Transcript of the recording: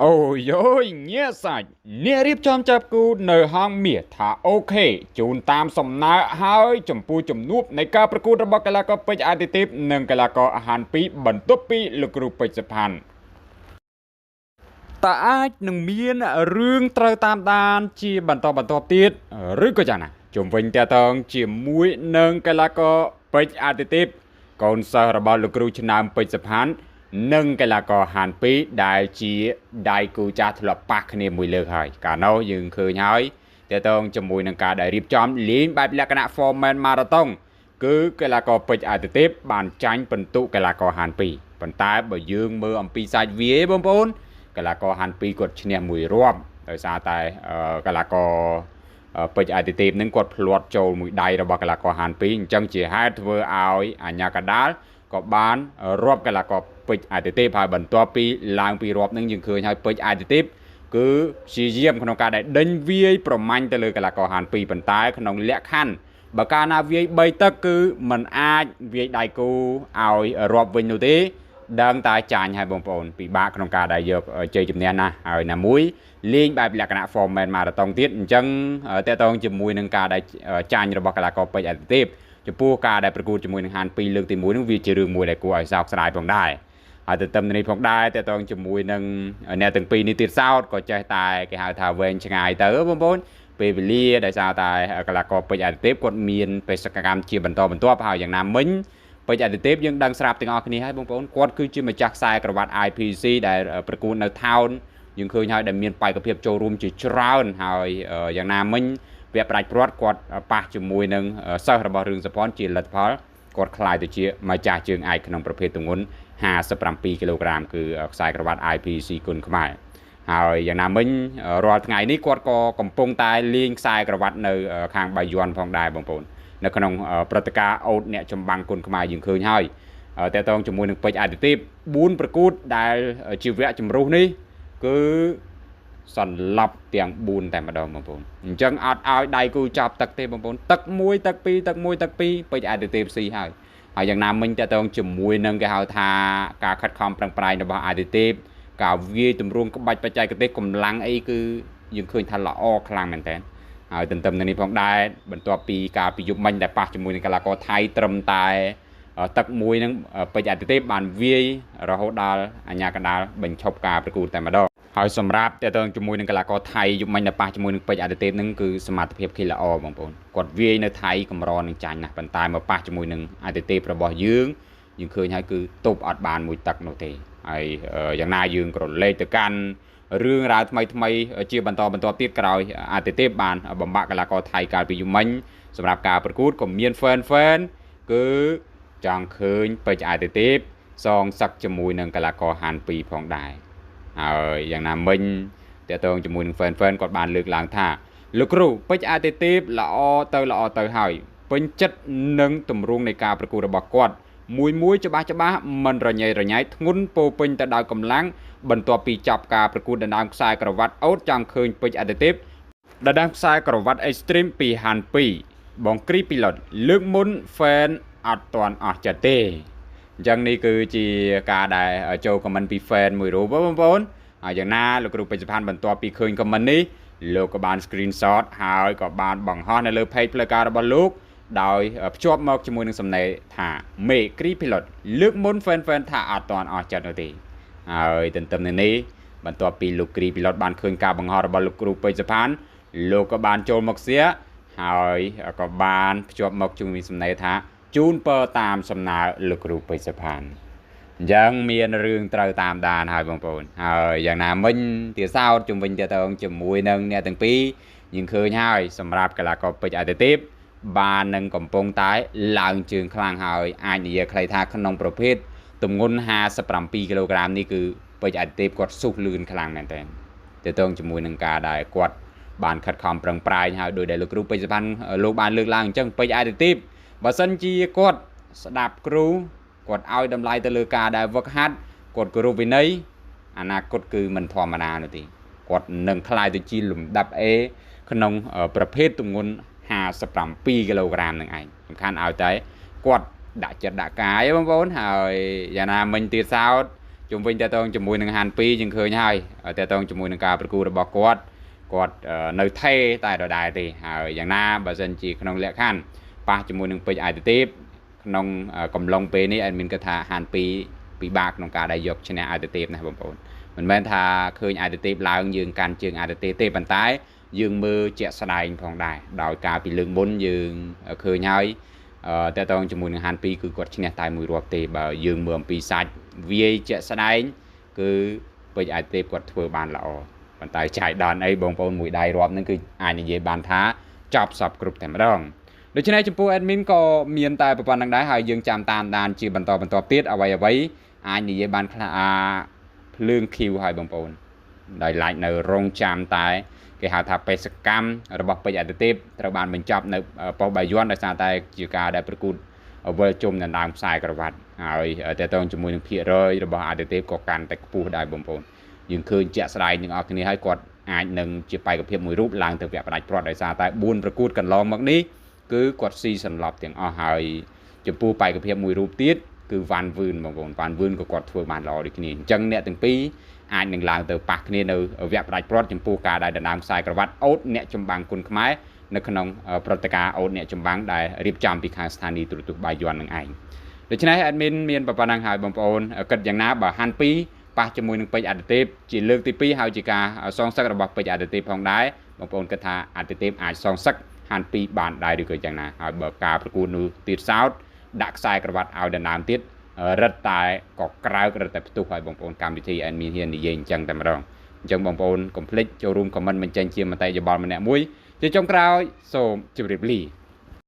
អូយយញាសាច់អ្នករៀបចំចាប់គូនៅហាងមាសថាអូខេជូនតាមសំណើហើយចំពោះជំនួបនៃការប្រកួតរបស់កីឡាករពេជ្រអាទិទេពនិងកីឡាករអាហាន2បន្ទាប់ពីលោកគ្រូពេជ្រសុផាន់តើអាចនឹងមានរឿងត្រូវតាមដានជាបន្តបន្ទាប់ទៀតឬក៏យ៉ាងណាជុំវិញតើតងជាមួយនឹងកីឡាករពេជ្រអាទិទេពកូនសិស្សរបស់លោកគ្រូឆ្នើមពេជ្រសុផាន់និងកីឡាករហាន2ដែលជាដៃគូចាស់ធ្លាប់ប៉ះគ្នាមួយលើកហើយកាលនោះយើងឃើញហើយតើតងជាមួយនឹងការដែលរៀបចំលេងបែបលក្ខណៈ Foreman Marathon គឺកីឡាករពេជ្រអាទិទេពបានចាញ់ពិន្ទុកីឡាករហាន2ប៉ុន្តែបើយើងមើលអំពីសាច់វាបងប្អូនកីឡាករហាន2គាត់ឈ្នះមួយរាប់ដោយសារតែកីឡាករពេជ្រអាទិទេពនឹងគាត់ភ្លាត់ចូលមួយដៃរបស់កីឡាករហាន2អញ្ចឹងជាហេតុធ្វើឲ្យអាញាកដាលក៏បានរាប់កីឡាករពេជ្រអាទិទេពហើយបន្ទាប់ពីឡើងពីរាប់នឹងយើងឃើញហើយពេជ្រអាទិទេពគឺព្យាយាមក្នុងការដែលដេញវាយប្រមាញ់ទៅលើកីឡាករហាន2ប៉ុន្តែក្នុងលក្ខខណ្ឌបើកាលណាវាយ3ទឹកគឺมันអាចវាយដៃគូឲ្យរាប់វិញនោះទេដឹងតែចាញ់ហើយបងប្អូនពិបាកក្នុងការដែលយកជ័យជំនះណាស់ហើយណាមួយលេងបែបលក្ខណៈ Foreman Marathon ទៀតអញ្ចឹងតកតងជាមួយនឹងការដែលចាញ់របស់កីឡាករពេជ្រអាទិទេពចំពោះការដែលប្រកួតជាមួយនឹងហាន2លើកទី1នោះវាជារឿងមួយដែលគួរឲ្យសោកស្ដាយផងដែរហើយទន្ទឹមនេះផងដែរតកតងជាមួយនឹងអ្នកទាំងពីរនេះទៀតសោតក៏ចេះតែគេហៅថាវែងឆ្ងាយទៅបងប្អូនពេលវេលាដោយសារតែកីឡាករពេជ្រអាទិទេពគាត់មានបេសកកម្មជាបន្តបន្ទាប់ហើយយ៉ាងណាមិញពេជ្រអាទិទេពយើងដឹងស្រាប់ទាំងអស់គ្នាហើយបងប្អូនគាត់គឺជាម្ចាស់ខ្សែក្រវ៉ាត់ IPC ដែលប្រកួតនៅថោនយើងឃើញហើយដែលមានបេក្ខភាពចូលរួមជាច្រើនហើយយ៉ាងណាមិញវគ្គផ្ដាច់ព្រាត់គាត់ប៉ះជាមួយនឹងសិស្សរបស់រឿងសុផនជាលទ្ធផលគាត់ក្លាយទៅជាម្ចាស់ជើងឯកក្នុងប្រភេទទម្ងន់57គីឡូក្រាមគឺខ្សែក្រវ៉ាត់ IPC គុណខ្មែរហើយយ៉ាងណាមិញរាល់ថ្ងៃនេះគាត់ក៏កំពុងតែលេងខ្សែក្រវ៉ាត់នៅខាងបាយ័នផងដែរបងប្អូននៅក្នុងព្រឹត្តិការណ៍អូតអ្នកចម្បាំងគុណខ្មែរយើងឃើញហើយតើតងជាមួយនឹងពេជ្រអាទិទេព4ប្រកួតដែលជាវគ្គជំរុះនេះគឺសន្លប់ទាំង4តែម្ដងបងប្អូនអញ្ចឹងអត់ឲ្យដៃគូចាប់ទឹកទេបងប្អូនទឹក1ទឹក2ទឹក1ទឹក2ពេជ្រអាទិទេពស៊ីហើយហើយយ៉ាងណាមិញតើតងជាមួយនឹងគេហៅថាការខិតខំប្រឹងប្រែងរបស់អាទិទេពការវាយទម្រង់ក្បាច់បច្ចេកទេសកម្លាំងអីគឺយើងឃើញថាល្អខ្លាំងមែនតើហើយទន្ទឹមនឹងនេះផងដែរបន្ទាប់ពីការពីយប់មិញដែលប៉ះជាមួយនឹងកីឡាករថៃត្រឹមតែទឹកមួយនឹងពេជ្រអាទិទេពបានវាយរហូតដល់អាញាកណ្ដាលបញ្ឈប់ការប្រកួតតែម្ដងហើយសម្រាប់តើតើជាមួយនឹងកីឡាករថៃយប់មិញដែលប៉ះជាមួយនឹងពេជ្រអាទិទេពនឹងគឺសមត្ថភាពគេល្អបងប្អូនគាត់វាយនៅថៃកម្រនឹងចាញ់ណាស់ប៉ុន្តែមកប៉ះជាមួយនឹងអាទិទេពរបស់យើងយើងឃើញហើយគឺទប់អត់បានមួយទឹកនោះទេហើយយ៉ាងណាយើងក៏លេខទៅកាន់រឿងរ៉ាវថ្មីថ្មីជាបន្តបន្ទាប់ទៀតក្រោយអាទិទេពបានបំបាក់កីឡាករថៃកាលពីយប់មិញសម្រាប់ការប្រកួតក៏មានហ្វេនគឺចង់ឃើញពេជ្រអាទិទេពសងសឹកជាមួយនឹងកីឡាករហាន2ផងដែរហើយយ៉ាងណាមិញតើតងជាមួយនឹងហ្វេនគាត់បានលើកឡើងថាលោកគ្រូពេជ្រអាទិទេពល្អទៅល្អទៅហើយពេញចិត្តនឹងទម្រង់នៃការប្រកួតរបស់គាត់មួយមួយច្បាស់ច្បាស់មិនរញ៉េរញ៉ៃធ្ងន់ពោពេញទៅដោយកម្លាំងបន្ទាប់ពីចាប់ការប្រកួតដណ្ដើមខ្សែក្រវ៉ាត់អូតចង់ឃើញពេជ្រអាទិទេពដណ្ដើមខ្សែក្រវ៉ាត់ Extreme ពីហាន2បងគ្រីពីឡុតលើកមុនហ្វេនអត់ទាន់អស់ចិត្តទេអញ្ចឹងនេះគឺជាការដែលចូលខមមិនពីហ្វេនមួយរូបបងប្អូនហើយយ៉ាងណាលោកគ្រូពេជ្រសុផាន់បន្ទាប់ពីឃើញខមមិននេះលោកក៏បាន screenshot ហើយក៏បានបង្ហោះនៅលើ page ផ្លូវការរបស់លោកដោយភ្ជាប់មកជាមួយនឹងសំណេរថាមេគ្រីពីឡុតលើកមុនហ្វេនថាអត់ទាន់អស់ចិត្តនោះទេហើយទន្ទឹមនឹងនេះបន្ទាប់ពីលោកគ្រីពីឡុតបានឃើញការបង្ហោះរបស់លោកគ្រូពេជ្រសុផាន់លោកក៏បានចូលមកសៀហើយក៏បានភ្ជាប់មកជាមួយសំណេរថាជូនពរតាមសំណើលោកគ្រូពេជ្រសុផាន់អញ្ចឹងមានរឿងត្រូវតាមដានហើយបងប្អូនហើយយ៉ាងណាមិញទាសោតជំវិញតើតងជាមួយនឹងអ្នកទាំងពីរយើងឃើញហើយសម្រាប់កីឡាករពេជ្រអាទិទេពបាននឹងកំពុងតែឡើងជើងខ្លាំងហើយអាចនិយាយខ្លីថាក្នុងប្រភេទទម្ងន់57គីឡូក្រាមនេះគឺពេជ្រអាទិទេពគាត់ស៊ុះលឿនខ្លាំងមែនទែនតើតងជាមួយនឹងការដែលគាត់បានខិតខំប្រឹងប្រែងហើយដោយដែលលោកគ្រូពេជ្រសុផាន់លោកបានលើកឡើងអញ្ចឹងពេជ្រអាទិទេពបើសិនជាគាត់ស្ដាប់គ្រូគាត់ឲ្យតម្លៃទៅលើការដែលវឹកហាត់គាត់គោរពវិន័យអនាគតគឺមិនធម្មតានោះទេគាត់នឹងក្លាយទៅជាលំដាប់ A ក្នុងប្រភេទទម្ងន់57គីឡូក្រាមនឹងឯងសំខាន់ឲ្យតែគាត់ដាក់ចិត្តដាក់កាយបងប្អូនហើយយ៉ាងណាមិញទៀតសោត ជុំវិញតតងជាមួយនឹងហាន2 យើងឃើញហើយ តតងជាមួយនឹងការប្រកួតរបស់គាត់ គាត់នៅថេតែដដែលទេ។ ហើយយ៉ាងណា បើសិនជាក្នុងលក្ខខណ្ឌប៉ះជាមួយនឹងពេជ្រអាទិទេពក្នុងកំឡុងពេលនេះ អេដមីនគិតថាហាន2ពិបាកក្នុងការដែលយកឈ្នះអាទិទេពណាបងប្អូន។ មិនមែនថាឃើញអាទិទេពឡើងយើងកាន់ជើងអាទិទេពទេ ប៉ុន្តែយើងមើលជាក់ស្ដែងផងដែរ ដោយការពីលើកមុនយើងឃើញហើយ តើតងជាមួយនឹងហាន2 គឺគាត់ឈ្នះតែមួយរាប់ទេ។ បើយើងមើលអំពីសាច់វាយជាក់ស្ដែង គឺពេជ្រអាទិទេពគាត់ធ្វើបានល្អ ប៉ុន្តែចាយដនអីបងប្អូន មួយដៃរាប់ហ្នឹងគឺអាចនិយាយបានថាចប់សពគ្រប់តែម្ដង។ ដូច្នេះចំពោះ admin ក៏មានតែប៉ុណ្្នឹងដែរ ហើយយើងចាំតាមដានជាបន្តបន្តទៀត អ្វីអ្វីអាចនិយាយបានខ្លះអាភ្លើងឃីវហើយបងប្អូន ដោយឡែកនៅរងចាំតែគេហៅថាបេសកម្មរបស់ពេជ្រអតិទេពត្រូវបានបញ្ចប់នៅប៉ុស្តិ៍បាយ័ន ដោយសារតែជាការដែលប្រកួតវិលជុំដណ្ដើមខ្សែក្រវ៉ាត់ ហើយតើតងជាមួយនឹងភាគរយរបស់អតិទេពក៏កាន់តែខ្ពស់ដែរបងប្អូន។ យើងឃើញជាក់ស្ដែងទាំងអស់គ្នាហើយ គាត់អាចនឹងជាបេក្ខភាពមួយរូបឡើងទៅវគ្គផ្ដាច់ព្រាត់ ដោយសារតែ4ប្រកួតកន្លងមកនេះ គឺគាត់ស៊ីសន្លប់ទាំងអស់។ ហើយចំពោះបេក្ខភាពមួយរូបទៀតគឺវ៉ាន់វឿនបងប្អូន វ៉ាន់វឿនក៏គាត់ធ្វើបានល្អដូចគ្នា។ អញ្ចឹងអ្នកទាំងពីរអាចនឹងឡើងទៅប៉ះគ្នានៅវគ្គផ្ដាច់ព្រាត់ ចំពោះការដែលដណ្ដើមខ្សែក្រវ៉ាត់អូតអ្នកចម្បាំងគុណខ្មែរ នៅក្នុងព្រឹត្តិការណ៍អូតអ្នកចម្បាំងដែលរៀបចំពីខាងស្ថានីយ៍ទូរទស្សន៍បាយ័ននឹងឯង។ ដូច្នេះ admin មានប៉ុណ្ណឹងហើយ បងប្អូនគិតយ៉ាងណា បើហាន់2ប៉ះជាមួយនឹងពេជ្រអតិទេពជាលើកទី2 ហើយជាការសងសឹករបស់ពេជ្រអតិទេពផងដែរ បងប្អូនគិតថាអតិទេពអាចសងសឹកហាន់2បានដែរឬក៏យ៉ាងណា? ហើយបើការប្រកួតនោះទៀតសោត ដាក់ខ្សែក្រវ៉ាត់ឲ្យដណ្ដើមទៀត រឹតតែក៏ក្រើករឹតតែផ្ទុះឲ្យបងប្អូន កម្មវិធី admin ហ៊ាននិយាយអញ្ចឹងតែម្ដង។ អញ្ចឹងបងប្អូនកុំភ្លេចចូលរួមខមមិនបញ្ចេញជាមតិយោបល់ម្នាក់មួយ។ ជាចុងក្រោយសូមជម្រាបលា។